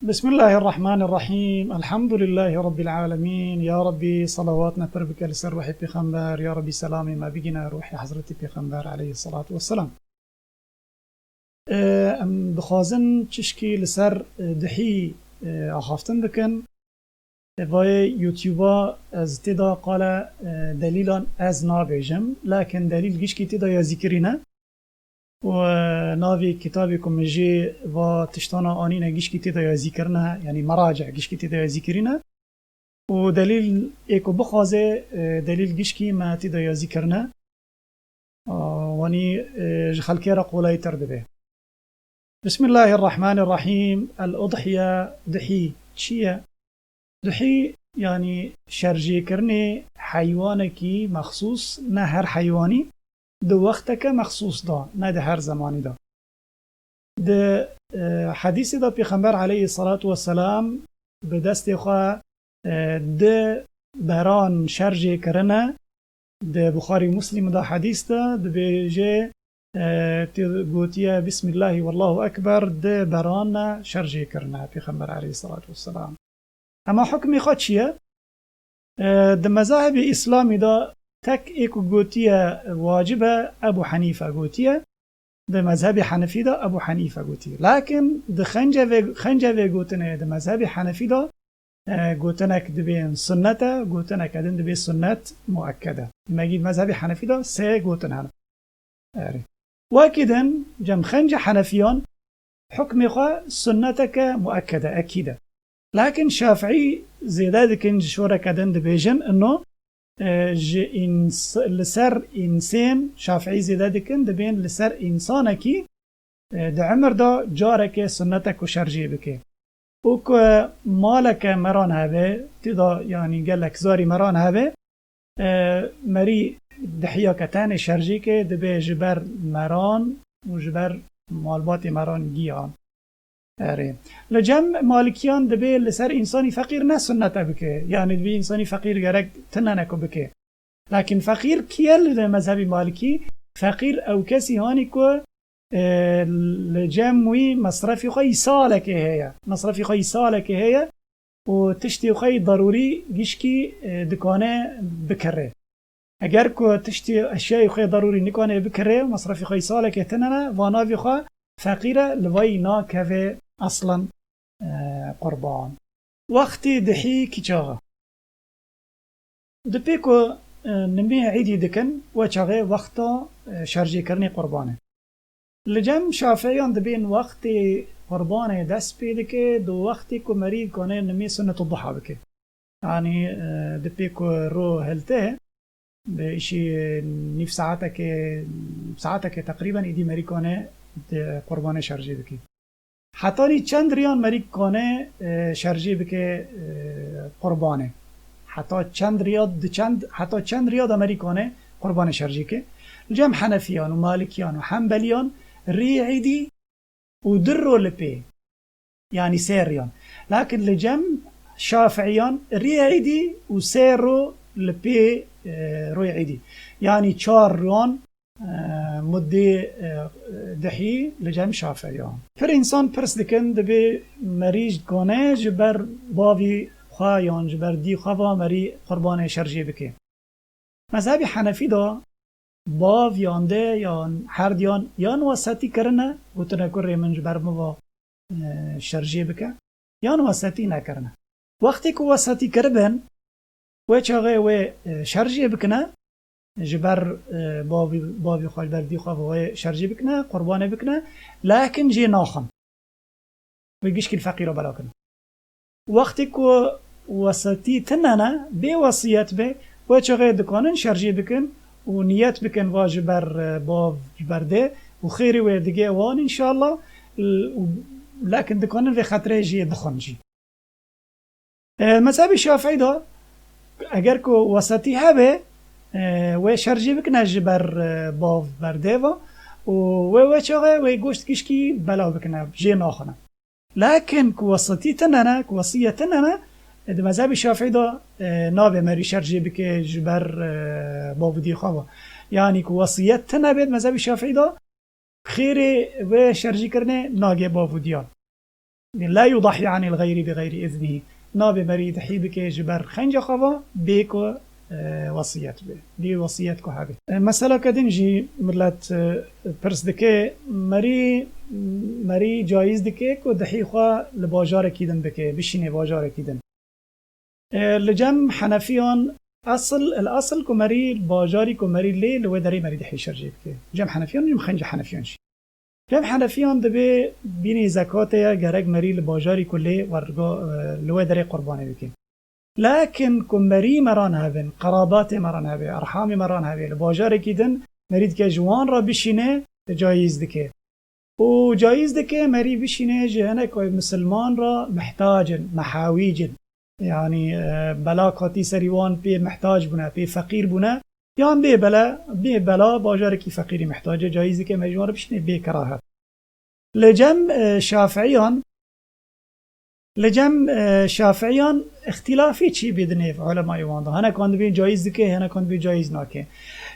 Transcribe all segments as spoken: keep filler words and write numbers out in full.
Bismillahirrahmanirrahîm. Elhamdulillahî Rabbil alemin. Ya Rabbî, salawat me pir bike li ser ruhê Pêxember. Ya Rabbî, selamê me bigîne ruhê Hezretî Pêxember aleyhissalatu vesselam. E, em dixwazin çişkî li ser, e, dihî, e, axaftin bikin. E, vayê YouTube-a ez têda qale, e, delîlan ez nabêjim, lakin delîl gişkî têda yazîkirî ne. Û, e, navê kitabê ku min jê va tiştana anîne gişkî têda yazîkirine, yanî merace gişkî têda yazîkirîne. Û delîl ê ku bixwaze, e, delîl gişkî me têda yazîkirine. A, wanî, e, ji xelkê re qolayîtir dibe. Bismillahirrahmanirrahîm. El-udhiye, dihî çi ye? Dihî, yanî şerjêkirinê heywanekî mexsûs, ne her heywanî, di wexteke mexsûs de, ne di her zemanî de. Di, e, hedîsê de Pêxember aleyhissalatu vesselam bi destê xwe, e, di beran şerjê kirine. Di Buxarî Muslim de hedîs de dibêje, e, tê gotiye, "Bismillahî wallahu ekber", di beran şerjê kirine Pêxember aleyhissalatu vesselam. Hema hukmê xwe çi ye? E, di mezahebê Îslamî de tek ê ku gotiye wacib e, Ebu Henîfe gotiye. Di mezhebê Henefî de Ebu Henîfe gotiye. Lakin di xence vê, xence vê gotinê di mezhebê Henefî de, e, gotinek dibên sunnet e, gotineke din dibê sunnet muekked e. Demekî di mezhebê Henefî de sê gotin hene. Erê. Wekî din, cem xence Henefiyan, hukmê xwe sunneteke muekked e, ekîd e. Lakin Şafiî zêde dikin, ji şoreke din dibêjin, ino, e, ji îns-, li ser însên, Şafiî zêde dikin, dibên li ser însanekî, e, di emir de careke sunnete ku şerjê bike. Û ku maleke meran hebe, tê de, yanî gelek zarî meran hebe, e, merî dihiyeke tenê şerjê ke, dibe ji ber meran û ji ber malbatê meran giyan. Erê. Li cem malikiyan dibe li ser însanî feqîr ne sunnete bike. Yanî dibe însanî feqîr gerek tinene ku bike. Lakin feqîr kî ye li mezhebî malikî? Feqîr ew kesî hanî ku, e, li cem wî mesrefî xwe yî salekê heye. Mesrefî xwe yî salekê heye û tiştê xwe yî darûrî gişkî, e, dikane bikire. Eger ku tiştê eşyayê xwe yê darûrî nikane bikire, mesrefî xwe yî salekê tinene, va navê xwe feqîr e, li vayî nakeve eslen, e, qurban. Wextê dihî kî çax e? Di pê ku, e, nimê îdî dikin, we çaxê wexta, e, şerjêkirinê qurban e. Li cem Şafiiyan dibên wextê qurbanê dest pê dike, di wextê ku merî dikane nimê sunnetu duha bike. Yanî, e, di pê ku ro hiltê, bi îşî nîv saetekê, saetekê teqrîben îdî merî kane di qurbanê şerjê bike. Hetanî çend riyan merî kane, e, şerjê bike, e, qurbanê? Heta çend riya, di çend, heta çend riya de merî kane qurbanê şerjê ke? Li cem Henefiyan û Malikiyan û Hembeliyan rî îdî û du ro li pê. Yanî sê riyan. Lakin li cem Şafiiyan rî îdî û sê ro li pê, e, royê îdî. Yanî çar riyan, e, muddê, e, dihî li cem Şafiiyan. Pir însan pirs dikin, dibê merî ji kane ji ber bavî xwe yan ji ber dî xwe va merî qurbanê şerjê bike. Mezhebî Henefî de bav yan dê yan herdiyan yan wesetî kirine, gotine kurê min ji ber min va, e, şerjê bike, yan wesetî nekirine. Wextê ku wesetî kiribin, wê çaxê wê, e, şerjê bikine, ji ber, e, bavî, bavî xwe, ji ber dî xwe ve wê şerjê bikine, qurbanê bikine, lakin jê naxin. Wê gişkî li feqîra belaw kirin. Wextê ku wesetî tine ne, bê wesiyet be, wê çaxê dikanin şerjê bikin û niyet bikin va ji ber, e, bav, ji ber dê û xêrê wê dige wan înşallah, l-, û lakin dikanin vê xetirê jê bixwin jî. E, mezhebê Şafîî de eger ku wesetî hebe, e, wê şerjê bikine ji ber, e, bav berdê ve û wê, wê çaxê wê goşt gişkî belav bikine, jê naxine. Lakin ku wesetî tine ne, ku wesiyet tine ne, e, di mezhebê Şafîî de, e, nabe merî şerjê bike ji ber, e, bav û dî xwe ve. Yanî ku wesiyet tine be di mezhebê Şafîî de, xêrê wê şerjîkirinê nage bav û diyan. La yudahî anil xeyrî bi xeyrî îznihî. Nabê merî dihî bike ji ber xenca xwe ve, bê ku, e, wesiyet be. Bê wesiyet ku hebe. E, meseleke din jî millet, e, pirs dike, merî, merî cayîz dike ku dihî xwe li bajarekî din bike, bişîne bajarekî din. E, li cem Henefiyan esil, el esil ku merî bajarî ku merî lê li wê derê merî dihî şerjê bike. Cem Henefiyan, cem xenca Henefiyan jî. Cem Henefiyan dibê bînî zekatê ye, gerek merî li bajarî ku lê wergo, e, li wê derê qurbanê bike. Lakin ku merî meran hebin, qerabatê meran hebe, erhamê meran hebe, li bajarekî din merî dike ji wan re bişîne, cayîz dike. Û cayîz dike merî bişîne ji hinek misilman re mihtac in, mehawîc in. Yanî, e, bela katî serî wan pê mihtac bûne, pê feqîr bûne. Yan bê bela, bê bela bajarekî feqîrî mihtac e, cayîz dike merî ji wan re bişîne bê kerahet. Li cem, e, Şafiiyan, li cem, e, Şafiiyan îxtîlafî çî bê di nêv ulemayê wan de. Hinekan dibên cayîz dike, hinekan dibên cayîz nake.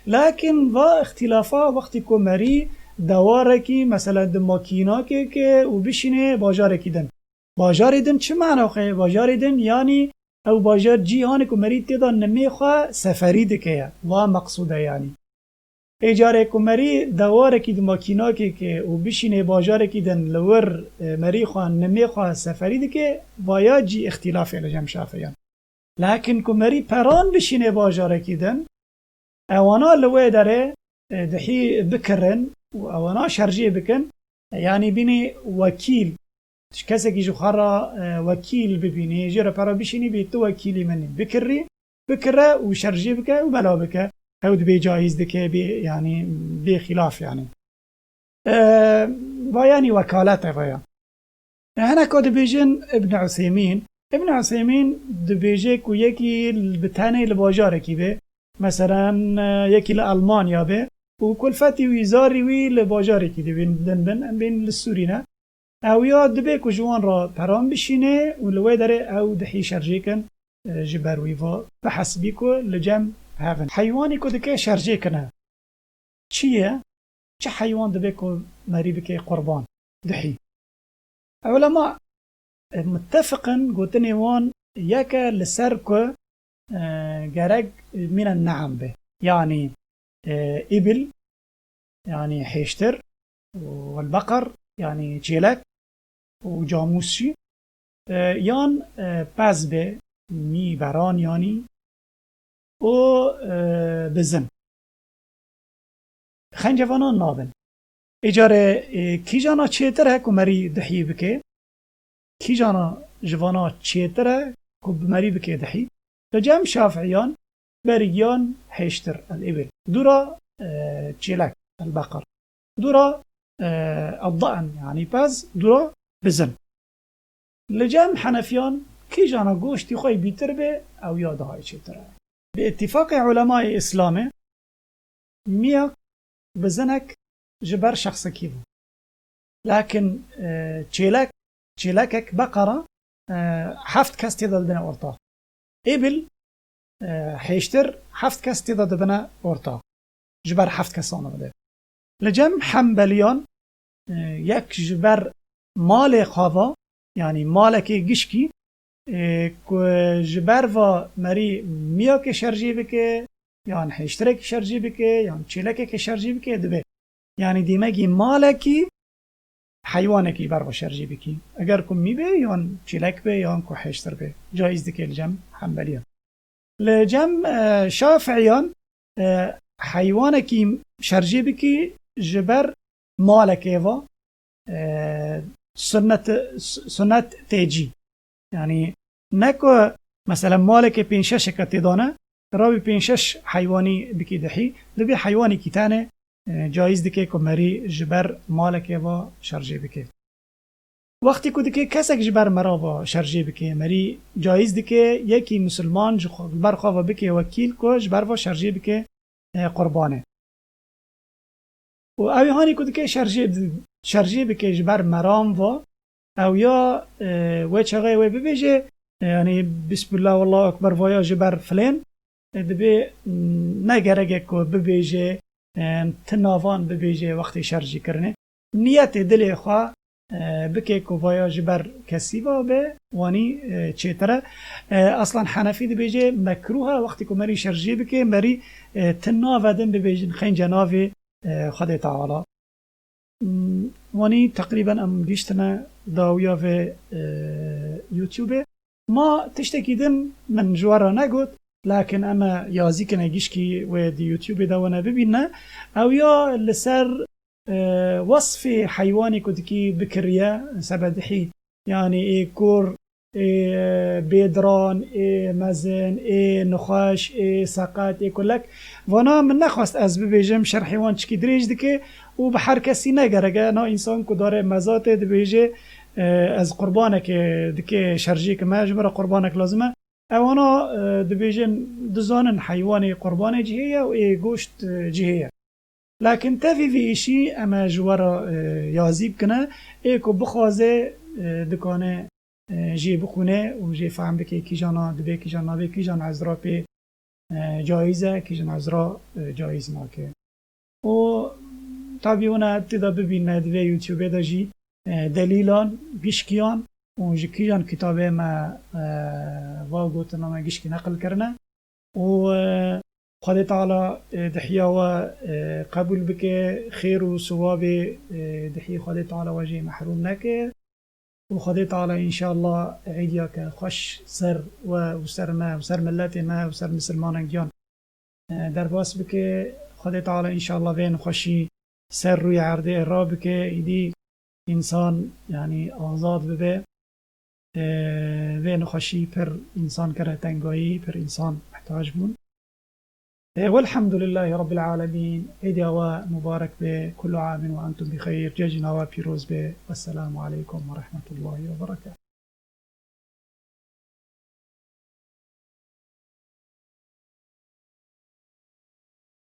Lakin va îxtîlafa wextî ku merî dewarekî, mesela di makînakê ke û bişîne bajarekî din. Bajarê din çi mana xwe ye? Bajarê din, yanî ew bajar cîhanê ku merî tê de nimê xwe seferî dike ye. Va meqsûd e yanî. Ê carê ku merî dewarekî di makînakê ke û bişînê bajarekî din li wir, e, merî xwe nimê xwe seferî dike, vaya cî îxtîlafê li cem Şafiyan. Lakin ku merî peran bişînê bajarekî din, ewana li wê derê, e, dihî bikirin û ewana şerjê bikin, e, yanî bînî wekîl, ji kesekî ji xwe re, e, wekîl bibînî, jê re pera bişînî bî tu wekîlî min î, bikirî, bikire û şerjê bike û bela bike. Ew dibê cayîz dike, bê, yanî bê xîlaf yanî. E, va yanî wekalet e vaya. E, hineka dibêjin Ibn Useymîn. Ibn Useymîn dibêje ku yekî bi tenê li bajarekî be, meselen, e, yekî li Elmanya be û kulfetî wî, zarî wî li bajarekî dibin, din bin, em bên li Sûrî ne. Ew ya dibê ku ji wan re peran bişîne û li wê derê ew dihî şerjê kin, e, ji ber wî va bihesibî ku li cem hev in. Heywanî ku dike şerjê kine. Çi ye? Çi heywan dibe ku merî bike qurban? Dihî. Ulema, e, muttefiq in, gotinê wan yek e li ser ku, e, gerek mîne neam be. Yanî, e, îbil, yanî hêştir, û el-beqer, yanî çêlek, û camûs jî, e, yan, e, pez be, mî beran yanî, û, e, bizin. Xencevanan nabin. Ê carê, e, kîjana çêtir e ku merî dihî bike? Kîjana ji vana çêtir e ku bi merî bike dihî? Li cem Şafiiyan, berî yan hêştir, el-îbil. Dûra, e, çêlek, el-beqer. Dûra, e, el-da'n, yanî pez, dûra bizin. Li cem Henefiyan kîjana goştî xwe bîtir be, ew ya daha çêtir e. Bi îtîfaqê ulemayê Îslamê, miyak bizinek ji ber şexsekî bû. Lakin, e, çêlek, çêlekek, beqera, e, heft kes tê de dibine ortax. Îbil, e, hêştir, heft kes tê de dibine ortax. Ji ber heft kesan e. Li cem Hembeliyan, e, yek ji ber malê xwe ve, yanî malekê gişkî, e, ku ji ber ve merî miyakê şerjê bike, yan hêştirekî şerjê bike, yan çêlekekê şerjê bike, dibe. Yanî dêmegî malekî heywanekî ji ber ve şerjê bikî. Eger ku mî be, yan çêlek be, yan ku hêştir be, cayîz dike li cem Hembeliyan. Li cem, e, Şafiiyan, e, heywanekî şerjê bikî ji ber malekê ve, e, sunnet, sunnet tê cî. Yanî ne ku, mesela, malekê pênc şeşeke tê de ne, rawî pênc şeş heywanî bikî dihî, dibê heywanekî tenê, e, cayîz dike ku merî ji ber malekê ve şerjê bike. Wextî ku dike kesek ji ber mera ve şerjê bike, merî cayîz dike yekî misilman ji xwe, li ber xwe ve bike wekîl ku ji ber ve şerjê bike, e, qurbanê. Û ew hanî ku dike şerjê, şerjê bike ji ber meran ve, ew ya, e, wê çaxê wê bibêje, e, yanî Bismillah, Wallahu Ekber, vaya ji ber filên, e, dibê, mm, ne gerek e ku bibêje, e, ti navan bibêje wextê şerjîkirinê. Niyetê dilê xwe e, bike ku vaya ji ber kesî ve be, wanî, e, çêtir e. E, Aslan Henefî dibêje, mekruh e, wextê ku merî şerjî bike, merî, e, ti navedin bibêjin xênce navê, e, Xwedê Teala. Hmm, wanî teqrîben em gihîştine dawiya vê, e, YouTube-ê. Ma tiştekî din min ji we re negot, lakin em e yazî kine gişkî wê di YouTube-ê de wene bibîne. Ew ya li ser, e, wesfê heywanê ku dikî bikiriye, sebe dihî, yanî ê kûr, ê bêdiran, ê mezin, ê nixweş, ê seqet, ê kulek. Vana min nexwest ez bibêjim, şerhê wan çikî dirêj dike û bi her kesî ne gerek e. Na însan ku darê mezatê dibêje, e, ez qurbanekê dike şerjê kime, ji min re qurbanek lazim e. Ewana, e, dibêjin, dizanin heywanê qurbanê cihê ye û ê goşt, e, cihê ye. Lakin tevî vî îşî em e ji we re, e, yazî bikine, ê ku bixwaze, e, dikane, e, jê bixwîne û jê fehm bike kîjana dibe, kîjan nabe, kîjan ezra pê, e, caiz e, kîjan ezra, e, caiz nake. Û tabî hûn e tê de bibîne di vê YouTube-ê de jî, e, delîlan, gişkiyan û ji kîjan kitabê me, e, va gotina me gişkî neqil kirine. Û, e, Xwedê Teala, e, dihiya we, e, qebûl bike, xêr û siwabê, e, dihiyê Xwedê Teala we jê mehrûm neke. Û Xwedê Teala înşallah êdiyeke xweş ser we û ser me û ser miletê me û ser misilmanên giyan, e, derbas bike. Xwedê Teala înşallah vê nexweşî ser rûyê erdê rabike, îdî însan, yanî, azad bibe. E, vê nexweşî pir însan kire tengayî, pir însan mihtac bûn. E, welhamdulillahî Rabbil alemîn. Êdiya we mubarek be. Kullu amin ve entum bi xeyr. Cejina we pîroz be. Wesselamu aleykum ve rahmetullahi ve berekatuhu.